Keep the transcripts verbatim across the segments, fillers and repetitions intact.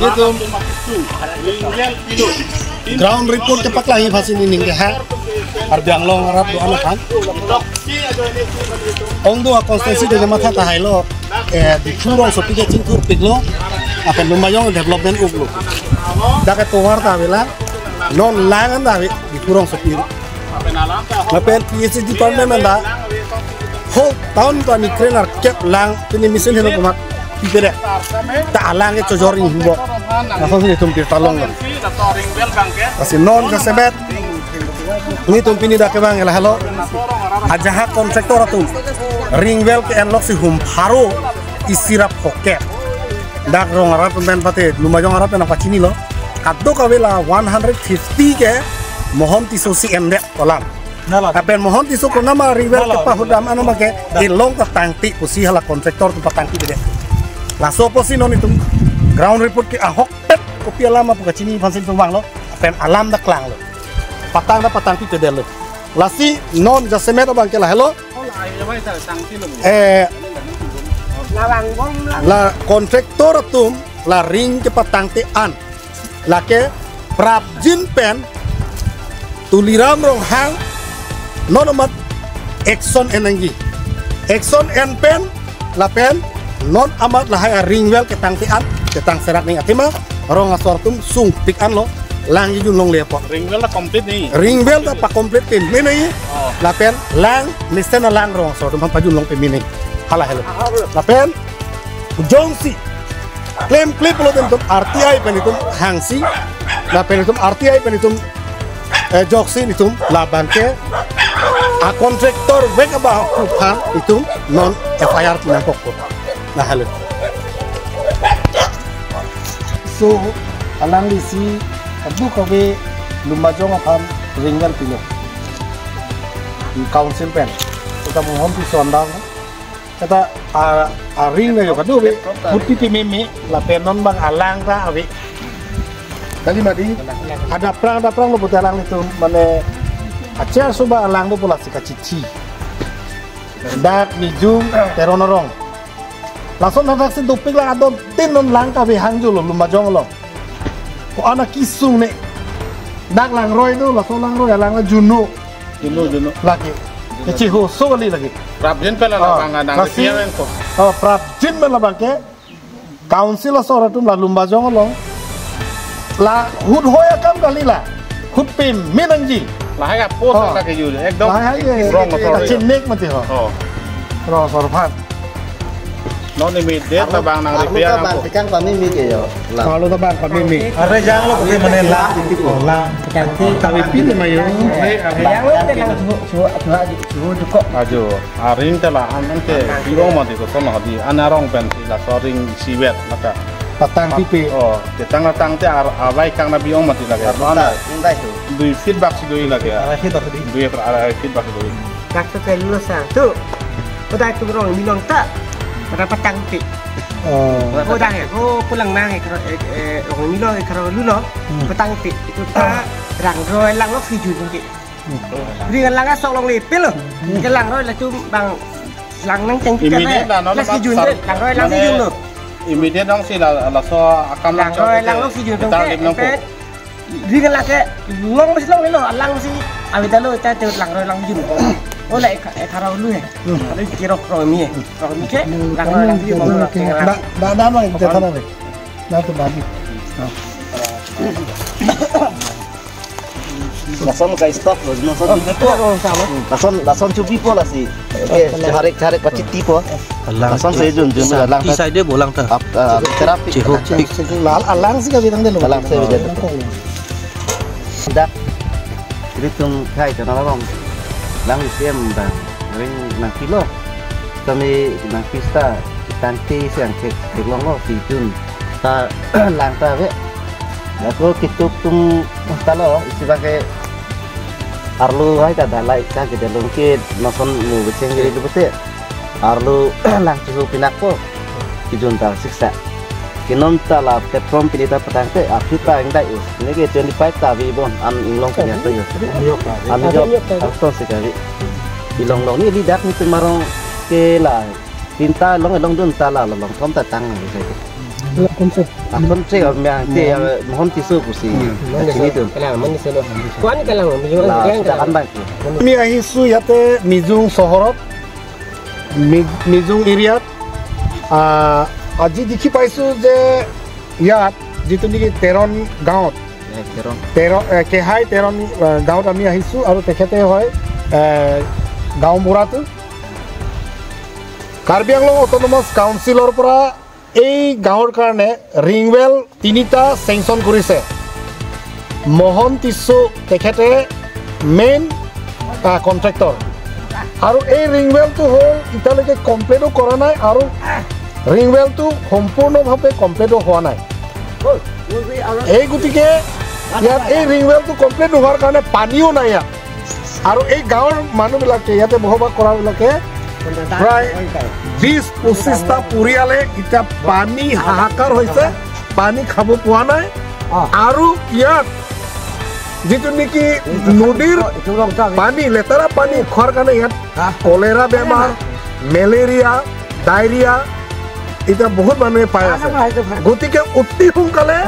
Itum ground report kepaklang aphansi neli ning ke ha Karbi Anglong arat do-an aphan. Ongdo a constituency do matha tahai lo, eh, Diphu rongsopi ke chingthur piklo, lapen Lumbajong development uklo. Dak ke tovar ta avelang, non lang an ta ave Diphu rongsopi. Lapen P H E department anta whole town ta ni kre nerkep lang pini mission heno komat pipere. Ta alang ke chojor ni himbo. Lason si itum pirta long. Lasi non jasemet nelitum pini dak kevang lahelo. Ajahak contractor atum ring well ke-en lok si hum pharo isi ra phokep. Dak rong arat pen pate Lumbajong arat pen apa chinilo. Kadokave la one hundred fifty ke Mohon Tisso si endet kolam. Nala. Lapen Mohon Tisso konama ring well Nala. Kepahudam ano make Nala. Elong ta tangti pusi hala contractor atum patangti bede. Laso pusi non itum ground report ke ahokpet kopi alam apu kachini aphansi itum vanglo. Lapen alam ta klanglo. Patang ta patangti pedetlo. Lasi non jasemet abang ke lahelo. Eh, la contractor atum la ring kepatangte an lake prapjin pen Tuliram Ronghang non amat action en nangji. Action en pen lapen non amat lahai a ring well ketangte an ketang serak ning athema rong asor atum sungpik anlo lang jun longle apot. Ring well ta complete ni. Ring well ta pa complete pin mene. Oh. Lapen lang mesen alang rong asor atum pajun long pin mene. Hala helo. Lapen jongsi klem klem pulo atum R T I pen itum hangsi, lapen itum R T I pen itum, eh, joksi itum labang ke a contractor vek abang aphan itum non F I R pinangkokpo. Lahelo. So, alangli si kadokave Lumbajong aphan ring well pilo. Council pen. Kota Mohon Tisso andang. Kata a, a ring na jo kadokave. Putiti meme lapen non abang alang ta ave. Kali mati. Ada prang, ada prang lo pute alanglitum mane acer suba alang do pula si kachichi. Dak Nijung Teron arong. Lason hadak si dopik lang adon tin non lang kave hangjo lo Lumbajong lo. Ko anak kisung ne. Dak langroi do, lason langroi alang la junno. Junno, junno. Lake. Keciho so kali lake. Prapjin pen la Ah, nang nasi. Ko. Oh, prapjin pen labang ke. Council asor atum la Lumbajong along. La hut hoi akam kali la. Hut pin mene nangji. Lahai ka post Oh. Lake jul. Ekdom Lahai ye. Wrong authority. Kachinek mati ho. Oh. Rong asor aphan. Non immediate labang nang Arlo repair ka nang bang ko. Tekang pameme ke yo. Lang. Arlo ta bang pameme. Are jang lo ke mane lang. Lang. Kami pin ma yo. Yang lo te lang suhu, suhu, suhu, suhu duko. Ajo, aring ta la an ke biong mati ko sono di. An arong pen si laso ring si vet maka. Patang pipe. Oh, ketang tangte ar, avai kang na biong mati lake. Arlo ta, indai tu. Dui feet bak si dui lake. Arai feet bak si dui. Dui, arai feet bak si dui. Dak tu kalu sa tu. Ko dak tu rong milong ta. Pada patang ti. Oh. Ko dak he, ko pulang nang he, karo, eh, eh, rong milong, eh, karo lulo. Hmm. Patang ti. Itu ta rang roi lang lok si jun ti. Hmm. Ring lang asok longle pilo. Hmm. Ke langroi la chum bang lang nang cheng Immediate la, no, la si jun langroi lang si jun lo. Immediate dong si la, laso akam lang Langroi chok lang ke lok si jun kita tu lim nang ke. Ring lake long si long lo, alang si awi ta lo, ta te langroi lang jun. Oh, la ek, ek harau lu he. Hmm. Lalu kiro rong mi he. Rong mi ke, langroi lang jun, langroi lang jun. Da, da, da, no, ite thana le. Na tu bagi. Lason ka stop lo, lason Oh, di po. Oh, sama. Lason, lason chubi po lasi. Eh, charek, charek pachiti po. Alang. Lason si jun, jun, alang. Ti side bo lang ta. Ap, ah, terapi. Chiho. Alang si kami tang delo. Alang si jun. Dak. Ilitum kai kana long. Lang isi em bang. Ring nangpilo. Kami nangpista. Tangte siang ke, ke long lo si jun. Ta lang ta ve. Ako kitup tum ta lo, isi bang ke arlo hai ta dalai ta ke dalung ke, lason mu becheng giri dubete. Arlo lang chihu pinak po. Kijun ta siksa. Kinon ta la platform pini ta patangte, aphi ta ingdai u. Neke twenty-five ta vi bon, an inglong pinya to yo. An yo, an to sikavi. Ilong long ni lidak ni tumarong ke la. Tinta long long dun ta la long thom ta tang ni sai. Langsung cek, ah, mia, cek, ah, Mohon Tisso pusi. Hmm. Chini tu. Kalang, mani selo. Kuan kalang, Mizo Lah, kalang, kita kalang. Kan bang. আমি আহিছোঁ ইয়াতে মিজুং চহৰত, মি-, মিজুং এৰিয়াত। আহ, আজি দেখি পাইছোঁ যে ইয়াত যিটো নেকি তেৰণ গাঁৱত, এ, তেৰণ। তেৰ-, এ, কেহাই তেৰণ, এ, গাঁৱত আমি আহিছোঁ আৰু তেখেতে হয়, এ, গাঁওবুঢ়াটো। কাৰ্বি আংলং অট'নমাছ কাউন্সিলৰ পৰা এই গাঁৱৰ কাৰণে ৰিং ৱেল তিনিটা চেংচন কৰিছে। মোহন টিচু তেখেতে মেইন, আ, কণ্ট্ৰেক্টৰ। আৰু এই ৰিং ৱেলটো হ'ল এতিয়ালৈকে কমপ্লিটো কৰা নাই আৰু ৰিং ৱেলটো সম্পূৰ্ণভাৱে কমপ্লিটো হোৱা নাই। এই গতিকে ইয়াত এই ৰিং ৱেলটো কমপ্লিট নোহোৱাৰ কাৰণে পানীও নাই ইয়াত। আৰু এই গাঁৱৰ মানুহবিলাকে, ইয়াতে বসবাস কৰাবিলাকে প্ৰায় বিশ পঁচিশটা পৰিয়ালে এতিয়া পানী হাহাকাৰ হৈছে, পানী খাব পোৱা নাই। আৰু ইয়াত যিটো নেকি নদীৰ পানী, লেতেৰা পানী খোৱাৰ কাৰণে ইয়াত কলেৰা বেমাৰ, মেলেৰিয়া, ডায়েৰিয়া এতিয়া বহুত মানুহে পাই আছে। গতিকে অতি সোনকালে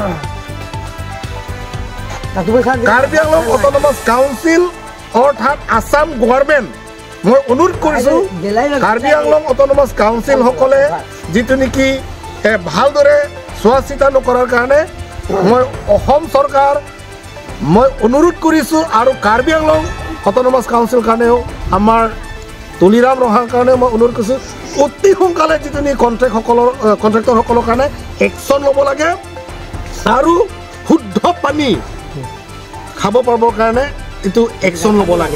কাৰ্বি আংলং অট'নমাছ কাউন্সিল অৰ্থাৎ আছাম গভৰ্ণমেণ্ট, মই অনুৰোধ কৰিছো, কাৰ্বি আংলং অট'নমাছ কাউন্সিল সকলে যিটো নেকি, এ, ভালদৰে চোৱা চিতা নকৰাৰ কাৰণে মই অসম চৰকাৰ মই অনুৰোধ কৰিছো আৰু কাৰ্বি আংলং অট'নমাছ কাউন্সিল কাৰণেও আমাৰ তুলিৰাম ৰহাৰ কাৰণে মই অনুৰোধ কৰিছো, অতি সোনকালে যিটো নেকি কণ্ট্ৰেক্ট সকলৰ, এ, কণ্ট্ৰেক্টৰ সকলৰ কাৰণে একশ্যন ল'ব লাগে আৰু শুদ্ধ পানী খাব পাৰিবৰ কাৰণে এইটো একশ্যন ল'ব লাগে।